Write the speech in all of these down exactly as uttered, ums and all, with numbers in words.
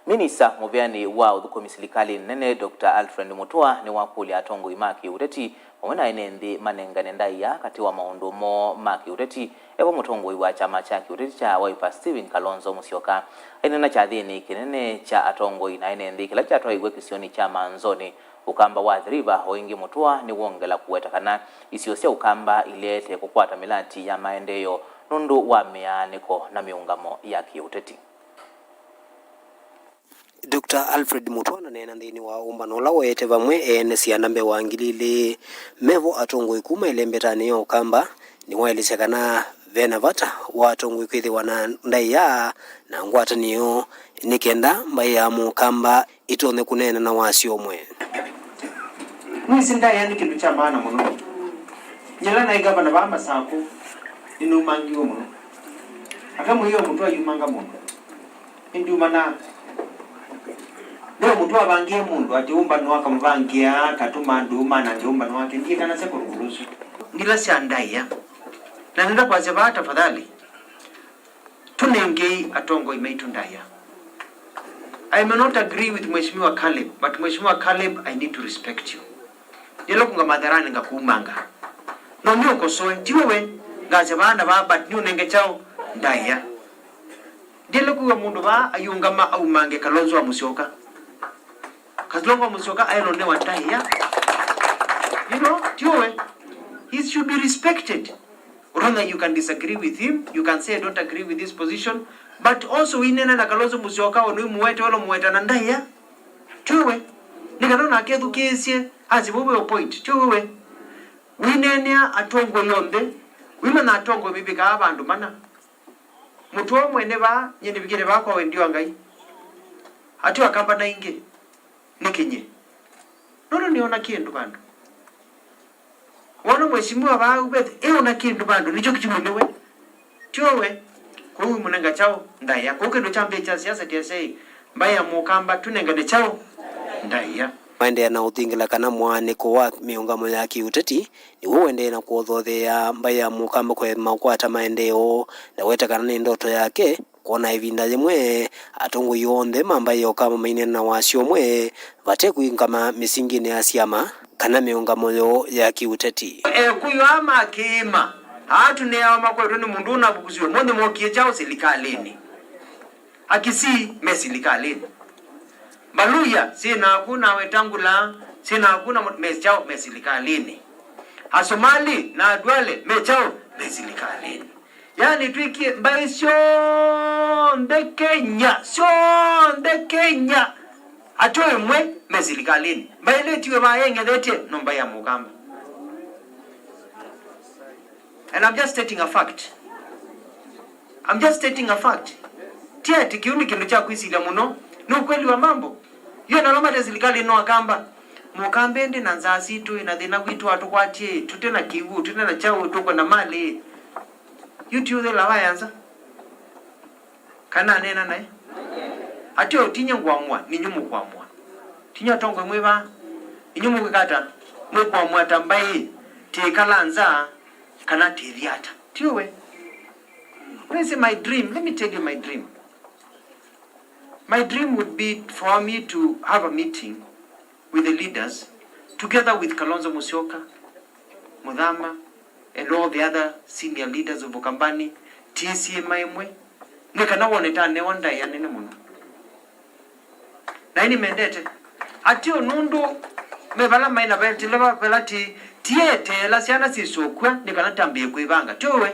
Minista mũveanĩ wa ũthũkũmi silikalĩnĩ nene, Doctor Alfred Mutua, nĩwakũlya atongoi ma kĩũteti vamwe na ene nthĩ manengane ndaĩa katĩ wa maũndũ moo ma kĩũteti, evo mũtongoi wa kyama kya kĩũteti kya Wiper Stephen Kalonzo Musyoka. Aineena kyathĩnĩ kĩnene kya atongoi na ene nthĩ kĩla kyatwaiwe kĩsionĩ kya Manzoni, Ũkamba wa Athi River, o ĩngĩ Mutua nĩwongela kũweta kana isio sya Ũkamba ileete kũkwata mĩlati ya maendeeo nũndũ wa mĩaanĩko na mĩũngamo ya kĩũteti. Doctor Alfred Mutua ananeena nthĩnĩ wa ũmbano ũla woete vamwe ene syana mbee wa ngili ilĩ. Mevo atongoi kuma ĩlembetanĩ ya Ũkamba nĩwaelesya kana ve na vata wa atongoi kwĩthĩwa na ndaĩa na ngwatanĩo nĩ kenda mbaĩ ya Mũkamba ĩtonye kũneena na wasyo ũmwe. Mwĩsĩ ndaĩa nĩ kĩndũ kya maana mũno. Nyie naĩ ngavana vaa Masakũ, nĩnũmangiwe mũno. Ata mwĩĩo mũtwe ayumanga mũndũ. Nĩndyumanaa. Nĩwe mũtwe avangie mũndũ atĩ ũmbano akamũvangĩa, akatũma andũ manange ũmbano wake. Ndiĩkanasya kũndũ ũsu. Ngila sya ndaĩa. Na nenda kwasya vaa, tafadhali. Tũnengei atongoi maitũ ndaĩa. I may not agree with Mheshimiwa Caleb, but Mheshimiwa Caleb, I need to respect you. Ndĩla kunga matharani ngakumanga. No nĩ ũkosoe, ti wewe, ngasya vaa na vaa, but nĩ ũnenge kyaũ ndaĩa. Ndĩla kuga mũndũ vaa ayũngama aumange Kalonzo wa Musyoka. Kalonzo wa Musyoka aĩlwe nĩ wa ndaĩa. You know, ti wewe. He should be respected. Utonga, you can disagree with him, you can say, "I don't agree with this position," but also wĩneena na Kalonzo Musyoka, ũndũ wĩmũwete, ũla mũweta na ndaĩa. Tiwe, nĩ kana onake ethukĩĩsye, asye, "Vau ve point." Tiwe, wĩneenea atongoi onthe, wĩmanya atongoi mĩvĩkaa vandũ mana. Mũtwe ũmwe nĩ vaa, nyie nĩvikĩte vaa kwa wendi wa Ngai. Ati Akamba na ingĩ, nĩkĩ nyie? Nũndũ nĩona kĩndũ vandũ. Wona mheshimiwa vaa ũvete, ĩ ona kĩndũ vandũ, nĩkyo kĩtimũ nĩwe. Tiwe. Kwoou mũnenga kyaũ ndaĩa? Kwoou kĩndũ kya mbee kya siasa kĩasya ĩ, mbaĩ ya Mũkamba tũnengane kyaũ ndaĩa? Maendeea na ũthingĩla kana mũaanĩko wa mĩũngamo ya kĩũteti nĩw'o ũendee na kũothotheea mbaĩ ya Mũkamba kũema kũkwata maendeeo, ndaweta kana nĩ ndoto yake kwona ĩvinda yĩmwe atongoi onthe ma mbaĩ ya Ũkamba maineena na wasyo ũmwe vate kũingama mĩsingĩnĩ ya syama kana mĩũngamo yoo ya kĩũteti. Ekũyũ aa ma kĩĩma, aa tũneawa makwetwe nĩ mũndũ ũnavukusiwe, ũmũnthĩ mokie kyaũ silikalĩnĩ? Akisii me silikalĩnĩ. Mbaluya syĩ naku na Wetangula syĩ naku na mũ-, me kyaũ? Me silikalĩnĩ. Asomali na Aduale me kyaũ? Me silikalĩnĩ. Yaani twĩkie mbaĩ syonthe Kenya, syonthe Kenya, ateo ĩmwe me silikalĩnĩ. Mbaĩ ĩla ĩtiwe vaa yeng'ethetye no mbaĩ ya Mũkamba. And I'm just stating a fact. I'm just stating a fact. Ti ati kĩu nĩ kĩndũ kya kwĩsilya mũno. Nĩ ukweli wa mambo. Yu na ala mate silikalĩ no Akamba. Mũkamba ĩndĩ na nzaa sitũ, na thĩna witũ atũkwatie, tũte na kĩw'ũ, tũte na kyaũ, tũkwenda malĩ. Yu ti ũthela wa yanza. Kana aneena naĩ? Ateo tinyie ngwamũa, ninyu mũkwamũa. Tinyie atongoi mwĩ vaa. Inyu mũkwĩka ata? Mũkwamũa ta mbaĩ, tĩkala nza, kana tĩthi ata? Tiwe. Where's my dream? Let me tell you my dream. My dream would be for me to have a meeting with the leaders, together with Kalonzo Musyoka, Muthama, and all the other senior leaders of Ukambani, T C M ĩmwe, nĩ kana wone ta newa ndaĩa nene mũno. Na nĩmendete. Ateo nũndũ me vala maĩ na vetĩle va-, vala ti, tieteela syana syĩsũkw'a nĩ kana tambĩe kwĩvanga. Tiwe,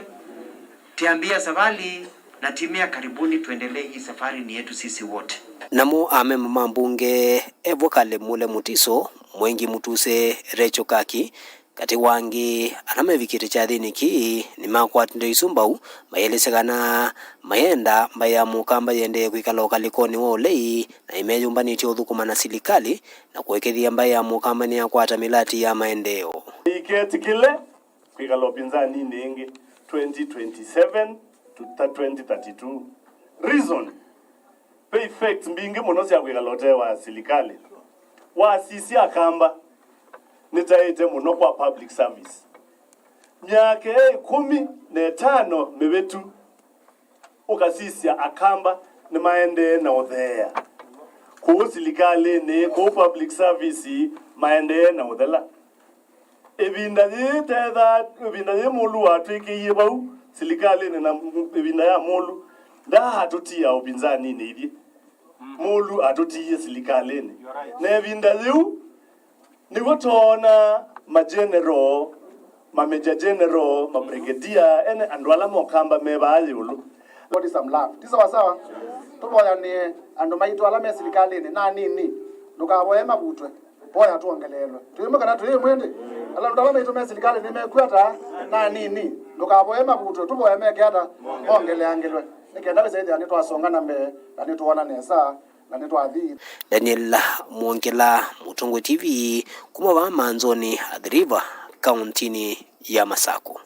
tiambia safari. Na timu ya karibuni, tuendelee hii safari ni yetu sisi wote. Namo amemba ma mbunge evo Caleb Mule Mutiso, Mwengi Mutuse, Rachel Kaki, katĩ wa angĩ ala mevikĩte kyathĩnĩ kĩĩ, nĩmakwatile isu mbau, mayelesya kana mayenda mbaĩ ya Mũkamba yendee kwĩkala ũkalĩkonĩ wa ũlei na ĩmeyũmbanĩtye ũthũkũma na silikalĩ na kũekethya mbaĩ ya Mũkamba nĩyakwata mĩlati ya maendeeo. Iketĩkĩle kwĩkala ũpinzaninĩ ĩngĩ twenty twenty-seven to twenty thirty-two. Reason, ve effects mbingĩ mũno sya kwĩkala ũtee wa silikalĩ. Wasisya Akamba, nĩtaĩte mũno kwa public service. Myaka ĩkũmi na ĩtano mĩvĩtu, ũkasisya Akamba nĩmaendee na ũtheea. Kũu silikalĩnĩ, kũu public service, maendee na ũthela. Ĩvinda yĩĩ tetha, ĩvinda yĩĩ Mũlũ watw'ĩkĩie vau silikalĩnĩ, na ĩvinda ya Mũlũ, ndaatũtia ũpinzaninĩ ithyĩ. Mũlũ atũtiie silikalĩnĩ. Na ĩvinda yĩu, nĩw'o twoona ma general, ma major general, ma brigadier, ene andũ ala mokamba me vaa ĩũlũ. Body some love. Ti sawa sawa? Tũvoyanĩe andũ maitũ ala me silikalĩnĩ na anini. Ndũkavoye mavutwe. Voya twongeleelwe. Twĩmwe kana twĩ ĩmwe ĩndĩ? Ala andũ ala maitũ me silikalĩnĩ mekw'a ata na anini. Ndũkavoye mavutwe. Tũvoye meke ata? Mongeleangĩlwe. Nĩ kenda wĩsethĩa nĩtwasonga na mbee na nĩtwoona nesa. Na nĩtwathi. Daniel Mwongela, Mũtongoi T V, kuma vaa manzoni Athi River, kauntinĩ ya Masakũ.